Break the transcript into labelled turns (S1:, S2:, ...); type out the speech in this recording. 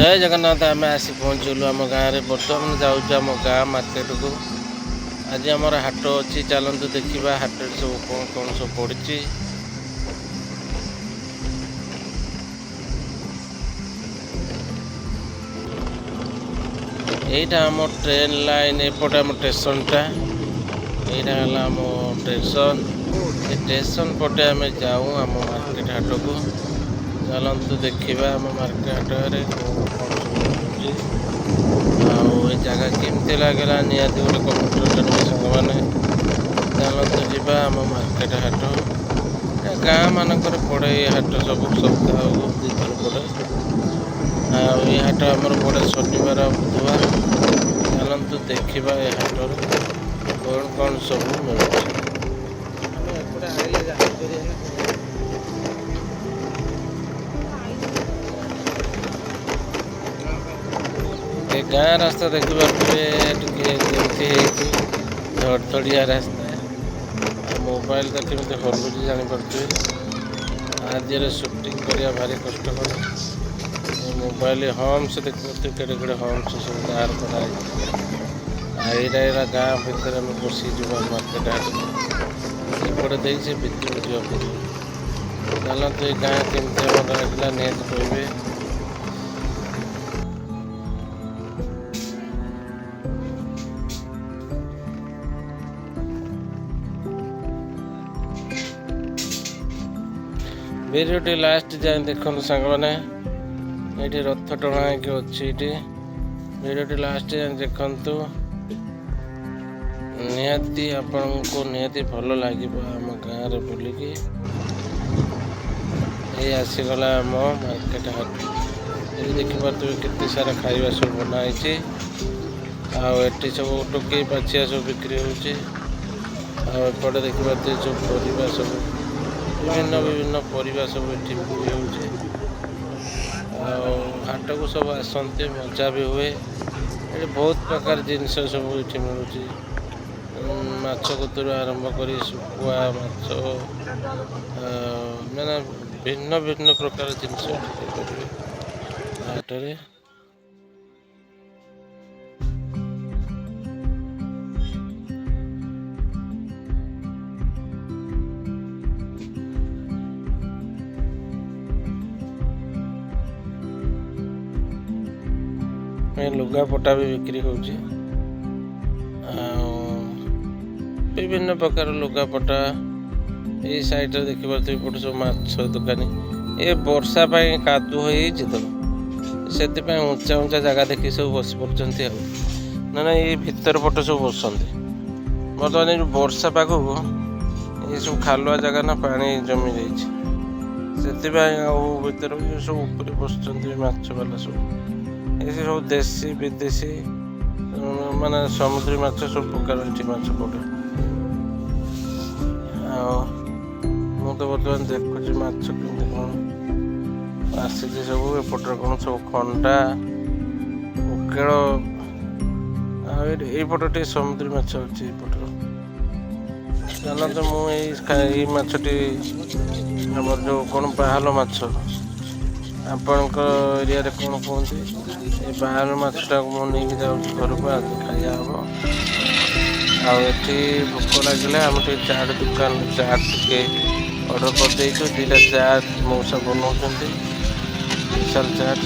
S1: ଜୟ ଜଗନ୍ନାଥ। ଆମେ ଆସି ପହଞ୍ଚିଗଲୁ ଆମ ଗାଁରେ। ବର୍ତ୍ତମାନ ଯାଉଛୁ ଆମ ଗାଁ ମାର୍କେଟକୁ। ଆଜି ଆମର ହାଟ ଅଛି। ଚାଲନ୍ତୁ ଦେଖିବା ହାଟରେ ସବୁ କ'ଣ କ'ଣ ସବୁ ପଡ଼ିଛି। ଏଇଟା ଆମ ଟ୍ରେନ୍ ଲାଇନ୍। ଏପଟେ ଆମ ଷ୍ଟେସନଟା। ଏଇଟା ହେଲା ଆମ ଷ୍ଟେସନ। ଏ ଷ୍ଟେସନ ପଟେ ଆମେ ଯାଉ ଆମ ମାର୍କେଟ ହାଟକୁ। ଚାଲନ୍ତୁ ଦେଖିବା ଆମ ମାର୍କେଟ ହାଟରେ କ'ଣ କ'ଣ ସବୁ ମିଳୁଛି ଆଉ ଏ ଜାଗା କେମିତି ଲାଗିଲା, ନିହାତି ଗୋଟେ କମେଣ୍ଟରେ ଜଣାଇବେ ସାଙ୍ଗମାନେ। ଚାଲନ୍ତୁ ଯିବା ଆମ ମାର୍କେଟ ହାଟ। ଏ ଗାଁ ମାନଙ୍କରେ ପଡ଼େ ଏ ହାଟ ସବୁ, ସପ୍ତାହକୁ 2 ଥର ପଡ଼େ। ଆଉ ଏ ହାଟ ଆମର ପଡ଼େ ଶନିବାର ଆଉ ବୁଧବାର। ଚାଲନ୍ତୁ ଦେଖିବା ଏ ହାଟରେ କ'ଣ କ'ଣ ସବୁ ମିଳୁଛି। ଆମେ ଏପଟେ ଆଇଲେ ଜାଣିପାରିବା ନା। ଏ ଗାଁ ରାସ୍ତା ଦେଖିପାରୁଥିବେ ଟିକେ କେମିତି ହେଇଛି, ଧଡ଼ଧଡ଼ିଆ ରାସ୍ତା। ଆଉ ମୋବାଇଲ ତ କେମିତି ହଲୁଛି ଜାଣିପାରୁଥିବେ। ଆଜିର ସୁଟିଂ କରିବା ଭାରି କଷ୍ଟକର। ଏ ମୋବାଇଲ ହମ୍ସ ଦେଖିପାରୁଥିବେ, କେଡ଼େ କେଡ଼େ ହମ୍ସ ସବୁ ବାହାର କରାହେଇଛି। ଆଉ ଏଇଟା ଏଇଟା ଗାଁ ଭିତରେ ଆମେ ପଶିଯିବା ମାର୍କେଟ ହାଟକୁ। ଏପଟେ ଦେଇ ସେ ଭିତରକୁ ଯିବାକୁ ପଡ଼ିବ। ଚାଲନ୍ତୁ, ଏ ଗାଁ କେମିତି ଆମର ଲାଗିଲା ନିହାତି କହିବେ। ଭିଡ଼ିଓଟି ଲାଷ୍ଟ ଯାଏଁ ଦେଖନ୍ତୁ ସାଙ୍ଗମାନେ। ଏଇଠି ରଥ ଟଣା ହେଇକି ଅଛି ଏଇଠି। ଭିଡ଼ିଓଟି ଲାଷ୍ଟ ଯାଏଁ ଦେଖନ୍ତୁ, ନିହାତି ଆପଣଙ୍କୁ ନିହାତି ଭଲ ଲାଗିବ ଆମ ଗାଁରେ ବୁଲିକି। ଏଇ ଆସିଗଲା ଆମ ମାର୍କେଟ ହାଟ। ଏଠି ଦେଖିପାରୁଥିବେ କେତେ ସାରା ଖାଇବା ସବୁ ବନା ହେଇଛି। ଆଉ ଏଠି ସବୁ ଟୋକେଇ ପାଛିଆ ସବୁ ବିକ୍ରି ହେଉଛି। ଆଉ ଏପଟେ ଦେଖିପାରୁଥିବେ ସବୁ ପରିବା, ସବୁ ବିଭିନ୍ନ ବିଭିନ୍ନ ପରିବା ସବୁ ଏଠି ବିକ୍ରି ହେଉଛି। ଆଉ ହାଟକୁ ସବୁ ଆସନ୍ତି, ମଜା ବି ହୁଏ। ଏଠି ବହୁତ ପ୍ରକାର ଜିନିଷ ସବୁ ଏଠି ମିଳୁଛି। ମାଛ କତୁରୁ ଆରମ୍ଭ କରି ଶୁଖୁଆ, ମାଛ, ମାନେ ଭିନ୍ନ ଭିନ୍ନ ପ୍ରକାର ଜିନିଷ ଏଠି ପାଇପାରିବେ ହାଟରେ। ଏ ଲୁଗାପଟା ବି ବିକ୍ରି ହେଉଛି ଆଉ ବିଭିନ୍ନ ପ୍ରକାର ଲୁଗାପଟା। ଏଇ ସାଇଡ଼ରେ ଦେଖିପାରୁଥିବେ, ଏପଟେ ସବୁ ମାଛ ଦୋକାନୀ। ଏ ବର୍ଷା ପାଇଁ କାଦୁଅ ହେଇଯାଇଛି ତ, ସେଥିପାଇଁ ଉଞ୍ଚା ଉଞ୍ଚା ଜାଗା ଦେଖି ସବୁ ବସି ପଡ଼ୁଛନ୍ତି। ଆଉ ନା ନା, ଏଇ ଭିତର ପଟେ ସବୁ ବସନ୍ତି। ବର୍ତ୍ତମାନ ଏଇ ଯୋଉ ବର୍ଷା ପାଗକୁ ଏ ସବୁ ଖାଲୁଆ ଜାଗା ନା, ପାଣି ଜମି ଯାଇଛି, ସେଥିପାଇଁ ଆଉ ଭିତରେ ସବୁ ଉପରେ ବସୁଛନ୍ତି ମାଛ ବାଲା ସବୁ। ଏ ସବୁ ଦେଶୀ ବିଦେଶୀ, ମାନେ ସମୁଦ୍ରୀ ମାଛ, ସବୁ ପ୍ରକାର ଏଠି ମାଛ ପଡ଼େ। ଆଉ ମୁଁ ତ ବର୍ତ୍ତମାନ ଦେଖୁଛି ମାଛ କେମିତି କ'ଣ ଆସିଛି ସବୁ। ଏପଟରେ କ'ଣ ସବୁ ଖଣ୍ଡା, ଉକେଳ। ଆଉ ଏଇଠି ଏଇପଟ ଟିକେ ସମୁଦ୍ରୀ ମାଛ ଅଛି ଏଇପଟର। ଚାଲନ୍ତୁ, ମୁଁ ଏଇ ମାଛଟି, ଆମର ଯୋଉ କ'ଣ ବାହାଲ ମାଛ, ଆପଣଙ୍କ ଏରିଆରେ କ'ଣ କୁହନ୍ତି, ଏ ବାହାଲ ମାଛଟାକୁ ମୁଁ ନେଇକି ଯାଉଛି ଘରକୁ, ଆଜି ଖାଇବା ହବ। ଆଉ ଏଠି ଭୋକ ଲାଗିଲେ ଆମେ ଟିକେ ଚାଟ ଦୋକାନ ଚାଟ ଟିକେ ଅର୍ଡ଼ର କରିଦେଇଛୁ। 2ଟା ଚାଟ୍ ମଉସା ବନଉଛନ୍ତି, ସ୍ପେଶାଲ ଚାଟ୍।